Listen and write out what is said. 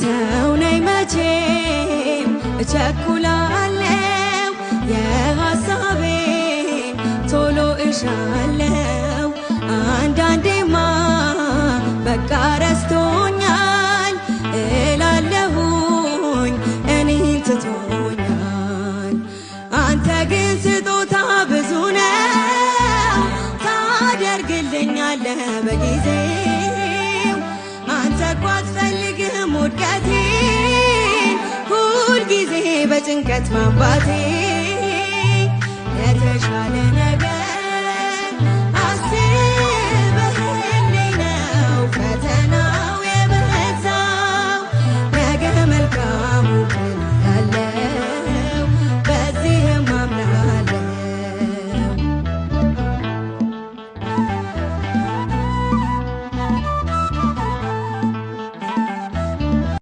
ሰው ነኝ መቼም እቸኩላለሁ፣ የሐሳቤን ቶሎ እሻለው። አንዳንዴማ በቃ ረስቶኛል እላለሁኝ እኔን ትቶኛል። አንተ ግን ስጦታ ብዙ ነው፣ ታደርግልኛለህ በጊዜው። አንተ እኮ አትፈልግም ውድቀቴን፣ ሁልጊዜ በጭንቀት ማንባቴ ለተሻለ ነገር